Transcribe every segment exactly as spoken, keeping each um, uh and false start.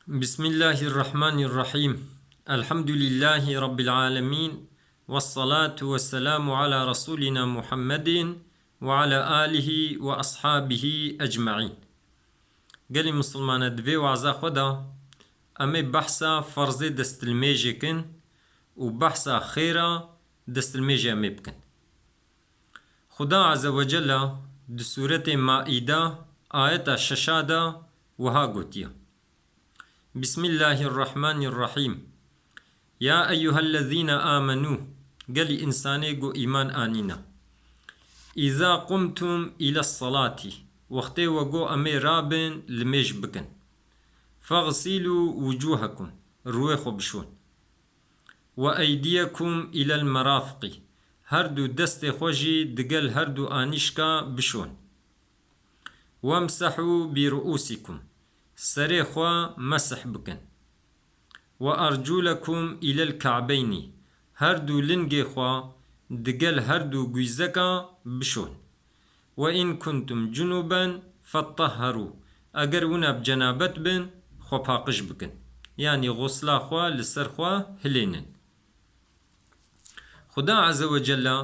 Bismillahirrahmanirrahim. Elhamdülillahi Rabbil alemin. Vessalatu vesselamu ala Resulina Muhammedin ve ala alihi ve ashabihi ecmaîn. Gelî Misilmane, di vê waza xwe de em ê behsa ferzê destilmêjê kin û behsa xêra destilmêjê em ê bikin. Xuda Azze ve Celle di sûretê Maîde ayeta şeşa de wiha gotiye. Bismillahirrahmanirrahim. Ya eyyuhellezîne amenû, gelî însanê ku îman anîne. Îza qumtum îles salati, wextê we got em ê rabin limêj bikin. Fexsîlû wucûhekum, rûyê xwe bişon. Ve eydiyekum îlel merafiqî, her du destê xwe jî digel her du anîşka bişon. Wemsehû bi ruûsikum, serê xwe mesih bikin. Ve erculekum îlel ka'beynî, her du lingê xwe digel her du guyzeka bişon. Ve in kuntum cunuben fettahherû, eger wina bi cenabet bin, xwe paqij bikin. Yanî xusla xwe li ser xwe hilênin. Xuda Azze ve Celle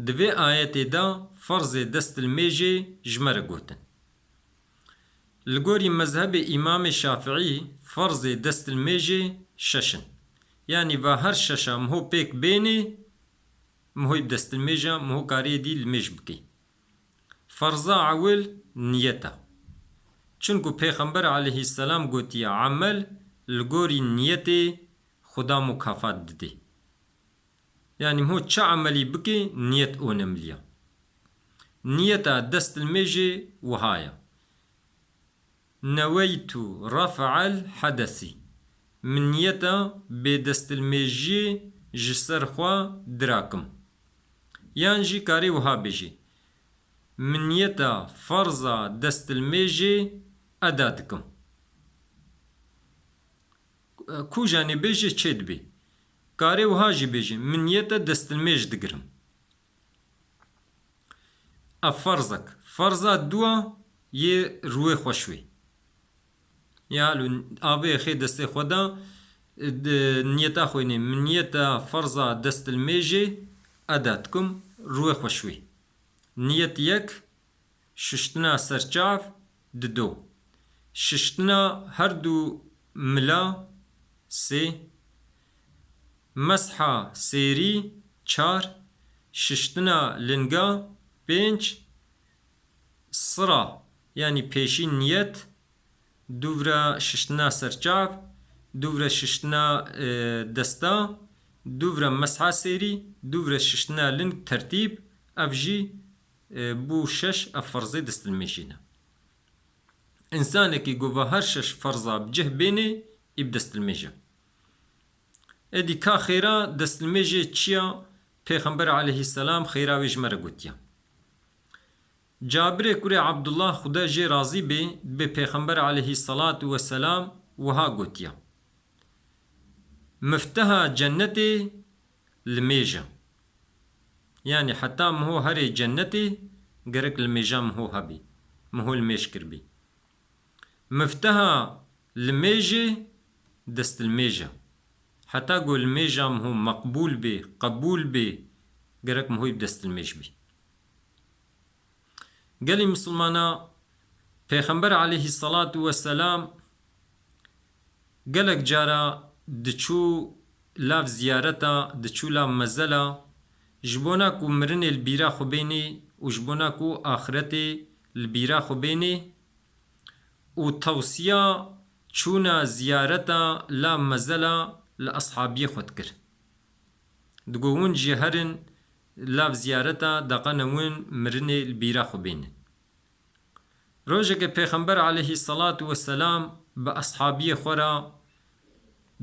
di vê ayetê de ferzê destilmêjê ji me re gotin. Li gorî mezhebê Îmamê Şafiî ferzê destilmêjê şeş in. Yanî va her şeşa miho pêk bênê, mihoyî bi destilmêja miho karê dî limêj bikê. Ferza ewil niyet e. Çunku Pêxember aleyhisselam gotiye, emel li gorî niyetê Xuda mukafat didê. Yanî ho çi emelî bikê, niyet onemliya. Niyeta destilmêjê wiha ye. Neweytu raf'al hadesi. Min niyeta bêdestilmêjiyê ji ser xwe dirakim. Yan jî karê wiha bêjê. Min niyeta ferza destilmêjê eda dikim. Ku janê bêjê çê dibê. Karê wiha jî bêjê, min niyeta destilmêj digirim. Ev ferzek. Ferza dua yê rûyê xweş wê. Ya halo avê xê destê xwe da, di niyeta xwe nê. Min niyeta ferza destilmêjê eda dikim, rûyê xweş wê. Niyet yek, şiştina serçav, dido. Şiştina her du mila, sê. Mesha sêrî, çar. Şiştina linga, pênc. Sira, yanî pêşî niyet, dûvra şiştina serçav, dûvra şiştina, e, desta, dûvra mesha sêrî, dûvra şiştina ling tertîb, ev jî, e, bû şeş, ev ferzê destilmêjê ne. Însanekî ku va her şeş ferza bi cih bênê, î bi destilmêj e. Êdî ka xêra destilmêjê çi ya? Pêxember aleyhisselam xêra wê ji me re gotiye. Cabirê kurê Abdullah, Xuda jê razî bê, dibê Pêxember aleyhisselatu vesselam wiha gotiye. Mifteha cennetê limêj e. Yanî heta miho herê cennetê gerek limêja miho hebî. Miho limêj kiribî. Mifteha limêjê destilmêj e. Heta ku limêja miho meqbûl bê, qebûl bê, gerek mihoyî bi destilmêj bî. Gelî misilmana, Pêxember aleyhisselatu vesselam gelek cara diçû lav ziyareta, diçû lav mezela, ji bona ku mirinê li bîra xwe bênê û ji bona ku axretê li bîra xwe bênê û tewsiya çûna ziyareta lav mezela li eshabiyê xwe dikir. Digo, win jî herin lav ziyareta, deqene win mirinê li bîra xwe bênin. Rojeke Pêxember aleyhisselatu vesselam bi eshabiyê xwe re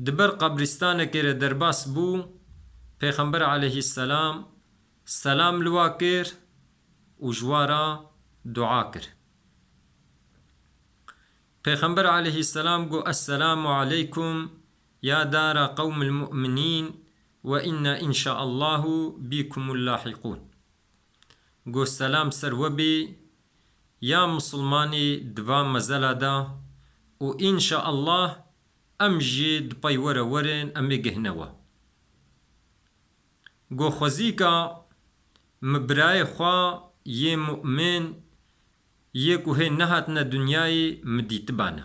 di ber qebrîstanekê re derbas bû, Pêxember aleyhisselam selam li wa kir û ji wa re dua kir. Pêxember aleyhisselam got, "Esselamu aleykum ya dara qewmil mu'minîn ve inna inşaallahu bîkumul lahîqûn." Got, "Selam ser we bê, ya misilmanê di va mezela de û înşaallah Em jî di pey we re werin, em ê gihine we. Go xwezîka mi birayê xwe yê mu'min, yê ku hê nehatine dinyayê, mi dîtibane.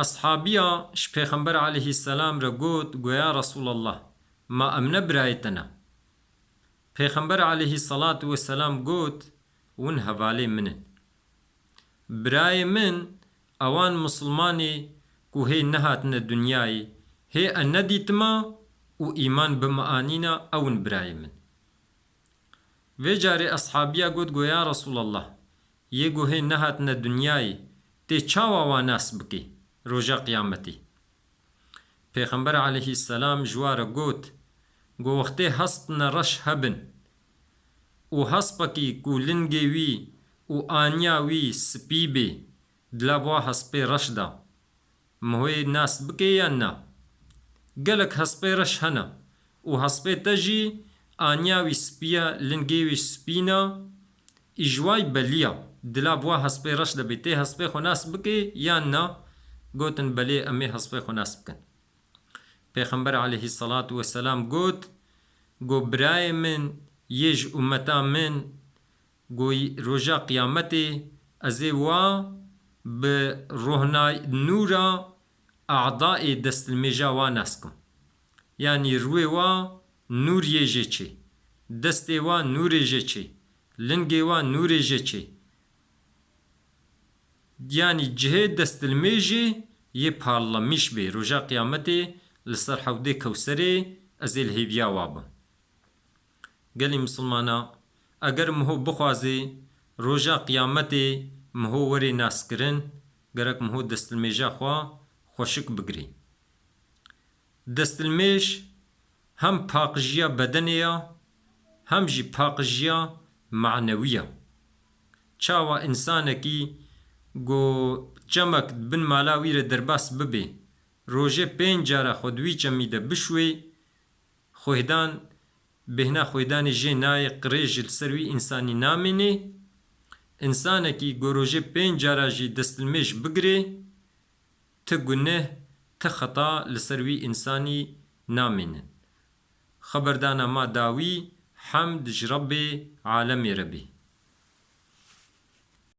Eshabiya ji Pêxember aleyhisselam re got, go ya Resulallah, ma em ne birayê te ne? Pêxember aleyhisselatu vesselam got, hûn hevalê min in. Birayê min, ewan misilmanê ku hê nehatine dinyayê, hê e nedîtima û îman bi me anîna, ew in birayê min. Vê carê eshabiya got, go ya Resulallah, yê ku hê nehatine dinyayê, tê çawa wa nas bikê roja qiyametê? Pêxember aleyhisselam ji wa re got, go wextê hespine reş hebin û hespekî ku lingê wî û aniya wî spî bê, di lav wa hespê reş de, mi hû yê nas bikê yan na? Gelek hespê reş hene û hespê te jî aniya wî spî ye, lingê wî spî ne, î ji wa yî belî ya. Di lav wa hespê reş de bê, tê hespê xwe nas bikê yan na? Gotin, belê, em ê hespê xwe nas bikin. Pêxember aleyhisselatu vesselam got, go birayê min, yê ji ummeta min, go roja qiyametê ez ê wa bi rohnay-, nûra a'daê destilmêja wa nas kim. Yanî rûyê wa nûr yê jê çê, destê wa nûrê jê çê, lingê wa nûrê jê çê. Yanî cihê destilmêjê yê parlemîş bê. Roja qiyametê li ser hewdê Kewserê ez ê li hêviya wa bim. Gelî misilmana, eger miho bixwazê roja qiyametê miho werê naskirin, gerek miho destilmêja xwe xweşik bigirê. Destilmêj hem paqijiya bedenê ya, hem jî paqijiya manewî ya. Çawa însanekî ku çemek di bin mala wî re derbas bibê, rojê pênc cara xwe di wî çemî de bişuwê, xwêhdan, bêhna xwêhdanê jê nayê, qirêj li ser wî însanî namînê. Însanekî ku rojê pênc cara jî destilmêj bigirê, ti guneh, ti xeta li ser wî însanî namînin. Xeberdana ma dawî, hemd ji Rebbê alemê re bê.